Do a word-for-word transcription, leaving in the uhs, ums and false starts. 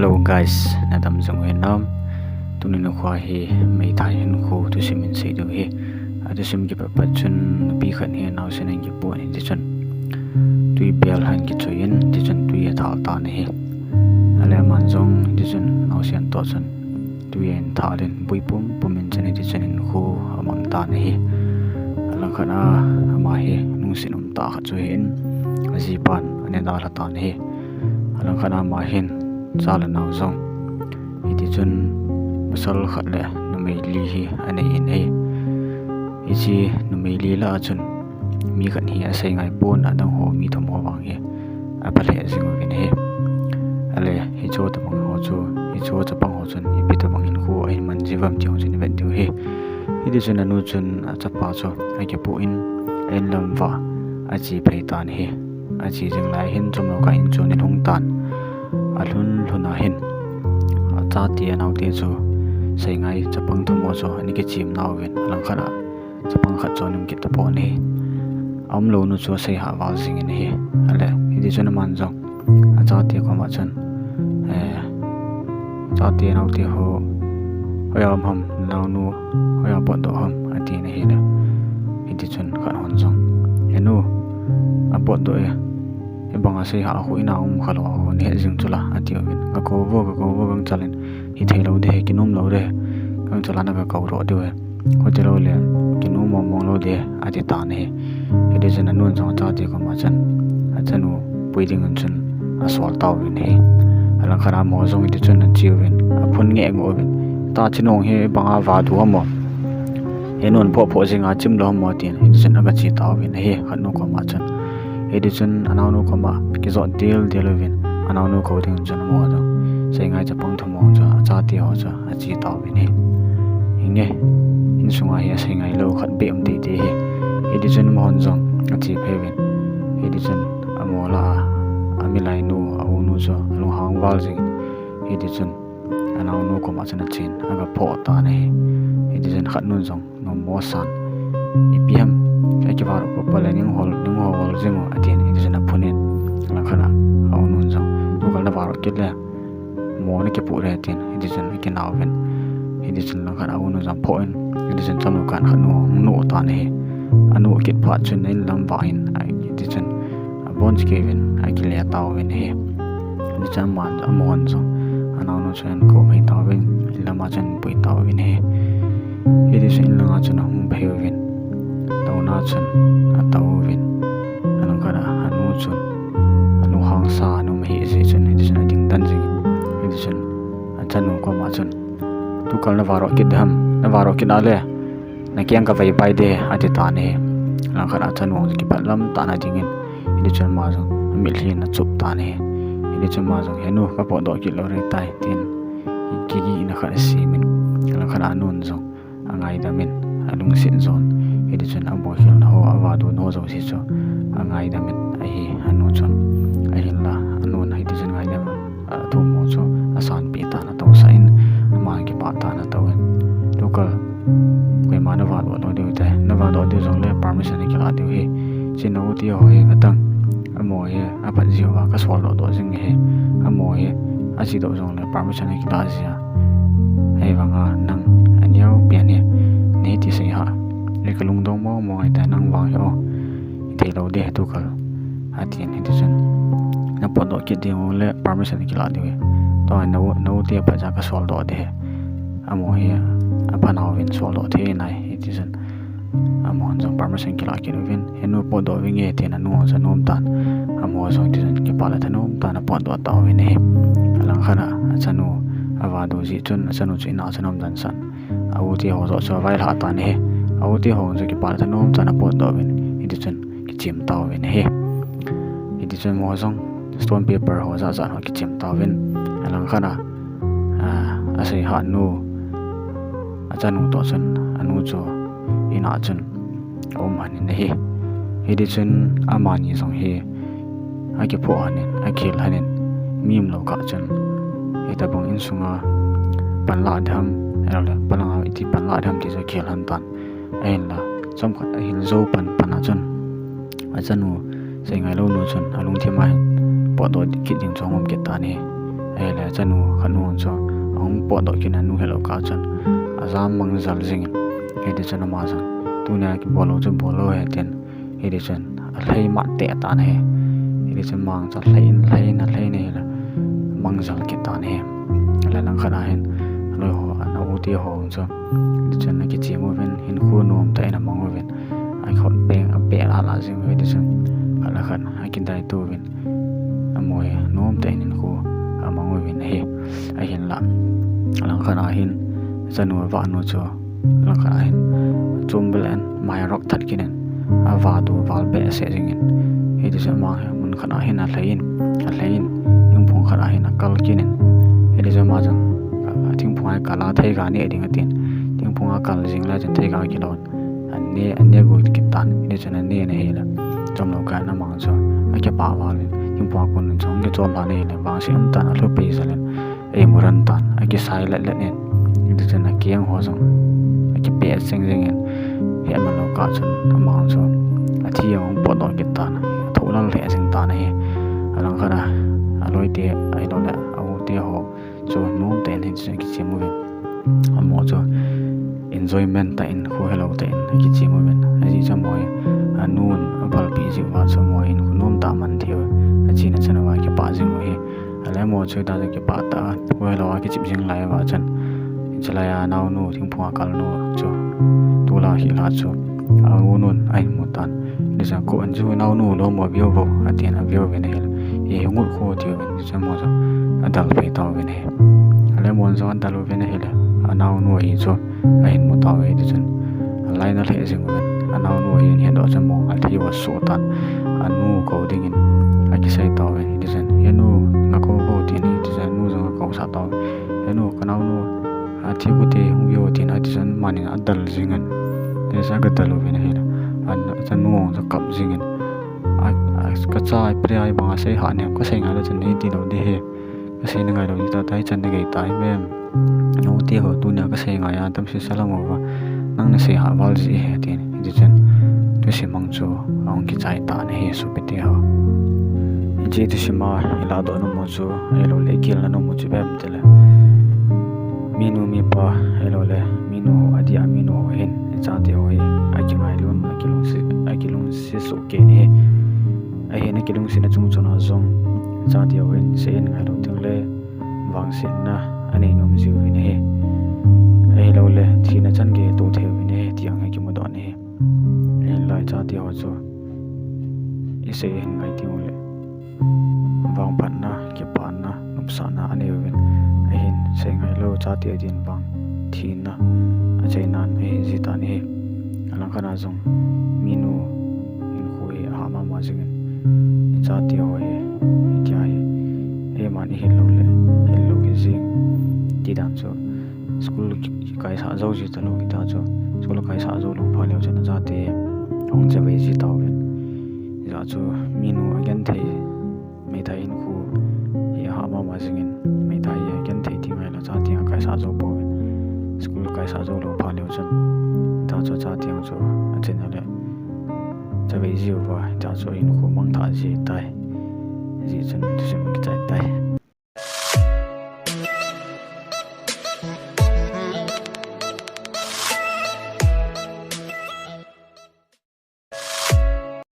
Hello guys, nadam jong uvinam? Tuni nikho hi meithai hinkho thusim in sei diu ahi. Athusim kipat pat chun nupi khat hi naosen ahin kipoh in, hiti chun twi bel ahin kichoi in, hiti chun twi athal tan ahi. Ale aman jong hiti chun naosen toh chun twi ahin thal in, bui pumpum in chun hiti chun hinkho amang tan ahi. Alangkhat a ama hi lungset umtah khat chu ahin, ajipan ana dalha tan ahi. Alangkhat a ama hin cha le nao jong, hiti chun pasal khat le numei li hi anei in ahi. Hiche numei li lah a chun mi khat hi asei ngai pon, adang ho mi thum ho vang hi apha lheh jing uvin ahi. Ale hicheho tobang ho chu, hicheho chapang ho chun ipi tobang hinkho ahin man ji uvam ti ho chu ivet diu ahi. Hiti chun anu chun achapa chu akipoh in, a-in lam uva ache phei tan ahi. Ache jing lai hin chomlou kah in chun ahung tan. Alhun lhun a hin achate anaote chu seingai chapang thum ho chu ana kichem nauvin, alangkhat a chapang khat chu ana um kit tapon ahi. Aumlou nu chu asei hah val jing in ahi. Ale hiti chun aman jong achate koma chun, eh, achate anaote ho, hoiya um ham, naonu hoiya potdoh ham, atin ahile, hiti chun khat hon jong, he nu, apotdoh e, hibanga sei hah khu ina um khalou a khu nahet jing chula, atiuvin. Kakou vo, kakou vo, gangchal in hithei lou ding ahi, kinom lou ding ahi, gangchal a naga kou lou diu ahi, chuti lou le kinom mong mong lou ding ahi, ati tan ahi. Hiti chun anun jong achate koma chun achanu pui ding in chun asol tauvin ahi. Alangkhat a amaho jong hiti chun ache uvin, aphun ngeh ngeh uvin, ta, chanu hi banga vadu ham o, he nun phoh phoh jing a chim lou ham o, tin hiti chun aga che tauvin ahi, khatnu koma chun. Hiti chun anaonu koma kijot del del uvin, anaonu kou ding chun amaho jong seingai chapang thum ho chu, achate ho chu ache tauvin ahi. Hinge, insunga hi asei ngailou khat beh um teitei ahi. Hiti chun amahon jong ache phei uvin, hiti chun amaho lah a amilainu, a-unu chu alunghang val jing in, hiti chun anaonu koma chun achen aga phoh tan ahi. Hiti chun khatnun jong nommo asan, ipi ham, akivah u pa le, ning hol, ning hol jing u, atin, hiti chun aphun in, alangkhat a a-unun jong, tukal navah roh kit le, mo nakipoh ding, atin, hiti chun akinauvin. Hiti chun alangkhat a a-unun jong aphoh in, hiti chun chomlou kah in khatnu ahung noh tan ahi. Anoh kit phat chun a-in lam uva hin, hiti chun abon cheh kei uvin akile tauvin ahi. Hiti chun aman, amahon jong anaonu chu ahin kou phei tauvin, in lam a chun apui tauvin ahi. Hiti chun in lam a chun ahung phei uvin, touna chun atou uvin, alangkhat a anu chun, alunghang sa anu ahi jeh chun, hiti chun ading den jing in, hiti chun achanu koma chun, tukal navah roh kit ding ham, navah roh kit a le nakeng kavei pai ding, ati tan ahi. Alangkhat a achanu jong kipah lam tah in ading in, hiti chun ama jong amitlhi in achup tan ahi. Hiti chun ama jong, he nu, kapotdoh kit lou ding ahitai, tin kigihna khat asem in, alangkhat a anun jong angaidam in, alungset jon, hiti chun aboikhelna ho, avadona ho jouse chu angaidam in ahi, anu chun. Ahinla anun hiti chun ngaidam in, athum ho chu asanpeh tan atousah in, aman kipah tah in atou in, tukal koima navahdoh lou diu ahitai, navahdoh diu jongle permission akilah diu ahi. Hiche na u te ho hi katang, amaho hi aphat jeh uva kasoldoh doh jing ahi. Amaho hi achedoh jongle permission akilah jeh a, ahivanga nang aneo pen hi nahi ti sei hah, kalungdong mong mong ahitai, nang vang hi o, hithei lou ding ahi tukal, atin, hiti chun napotdoh kit ding u le permission akilah diu ahi. Tua na u, na u te aphat jeh a kasoldoh ding ahi. Amaho hi apha nauvin soldoh thei nai, hiti chun amahon jong permission akilah kit uvin, he nu, potdoh vinge, tin anu jong anom tan. Amaho jong hiti chun kipah le thanom tah in apotdoh tauvin ahi. Alangkhat a achanu avahdoh jeh chun achanu chu in a chun aumden san, a u te ho joh chu availhah tan ahi. A u te ho chu kipah le thanom tah in apotdoh uvin, hiti chun kichem tauvin ahi. Hiti chun amaho jong stone paper ho jat jat ho kichem tauvin, alangkhat a, a, asei hah nu, achanu toh chun anu chu in a chun aum lhon in ahi. Hiti chun amani jong hi akiphoh lhon in, akhel lhon in, mi umlou kah chun hitobang insunga panlah ding ham, ahilouleh panlanga iti panlah ding ham ti chu akhel lhon tan. Ahinla chomkhat ahil jou pan pan a chun achanu, seingailou nu chun alungthim a hin potdoh kit ding chu ahung um kit tan ahi. Ahile chanu khat nu chu ahung potdoh kit in, anu helou kah chun ajam mangjal jingin, hiti chun ama chun, tunia kibol lou chu bol lou hen tin, hiti chun alhai mat teh tan ahi. Hiti chun ama chu alhai in, alhai in, alhai in ahile mangjal kit tan ahi. Ahile langkhat a hin aloi ho, ana u te ho chu, hiti chun akichem uvin, hinkho nom tah in amang uvin, akhut beng apeh lah lah jing uve, hiti chun khat le khat akidai to uvin, amaho hi nom tah in hinkho amang uvin ahi. Ahinla langkhat a hin chanu avahnu chu langkhat a hin chumbel in, mai rok that kit in, avah to val behseh jingin, hiti chun ama hi mun khat a hin alhai in, alhai in, thingphung khat a hin akal kit in, hiti chun ama chun, thingphung a kal a theiga neh ding atin, thingphung a kal jing lai chun theiga kilou in, ane, ane got kit tan, hiti chun ane in ahile, chomlou kah in ama chu akipah val in, thingphung a kon in chu ahung kichom lhan ahile, vangset um tan, alhupi jal in, eimuran tan, akisai let let in, hiti chun akeng ho jong akipeh jing jingin, hetman lou kah chun ama chu athi ahung potdoh kit tan, athoh lal lheh jing tan ahi. Alangkhat a aloi te ahiloule a u te ho chu nom tah in hiti chun akichem uvin, amaho chu enjoyment tah in, kho helou tah in akichem uvin, ajeh chu amaho hi anun aphalpeh jeh uva chu amaho hi hinkho nom tah a man thei u, achena chan uva akipah jing u ahi. Ahile amaho chu hita chu kipah tah a, kho helou a kichep jing lai uva chun, hiche lai a anaonu, thingphung a kalnu chu, tol a hil a chu, a-u nun ahin mu tan. Hiti chun kho in chu, naonu lom u, aveu vo, atin, aveu uvin ahile, hi ngut kho, ati uvin, hiti chun amaho chu adel phei tauvin ahi. Ahile amaho jong adel uvin ahile, anaonu ahi chu ahin mu tauve, hiti chun alainat lheh jing uvin, anaonu ahin hedoh chun amaho athi u asoh tan, anu kou dingin akisei tauve, hiti chun, he nu, gakou vo, tin, hiti chun anu jong akousah tauve, he nu, kanaonu athi u kati, hung veu, tin, hiti chun amanin adel jingin, hiti chun agadel uvin ahile, a, achanu jong chu akap jingin, a, a, kacha, ipi dia hibanga sei hah nem, kasei ngai lou chun nei ti lou ding ahi, kasei nangai lou ding tahtah, hichan nagei tai mem? Nao te ho, tunia kasei ngai a, tamsel sa lang uva, nang nasei hah val jeh ahi, atin, hiti chun thusim mang chu ahung kichai tan ahi, sopite ho. Hiche thusim a ilahdoh nom u chu, ahiloule igelna nom u chu ipi ham itile, minu mipa, ahiloule minu ho, adeh a minu ho hin ichate ho hi akingailun, akilungset, akilungset soh kei in ahi. Ahin akilungsetna chungchon a jong ichate ho hin seihin ngailou tengle vangsetna anei nom jiuvin ahi. Ahiloule thina chan gei atoh thei uvin ahi ti jong hi kimudoh in ahi. Ahinla ichate ho chu isei hin ngai tenguleh vangphatna, kipana, nopsahna anei uvin, ahin sei ngailou chate din vang thina achainan ahi jitan ahi. Alangkhat a jong minu hinkho hi ahah mama jingin, ichate ho hi, hitia hi, eiman ihil loule hil lou hijeng ti dan chu, school ki, kikaisah jou ji talou hita chu, school kaisah jou lou phat leu chun achate ahung chavei ji tauvin. Hijeh chun minu agenthei, meithai hinkho hi ahah mama jingin, meithai hi agenthei ti ngailou, chate akaisah jou pouvin, school kaisah jou lou phat leu chun, hita chu chate chu achena le chavei jiuva, hita chu hinkho mangthah ji tai. Hijeh chun thusim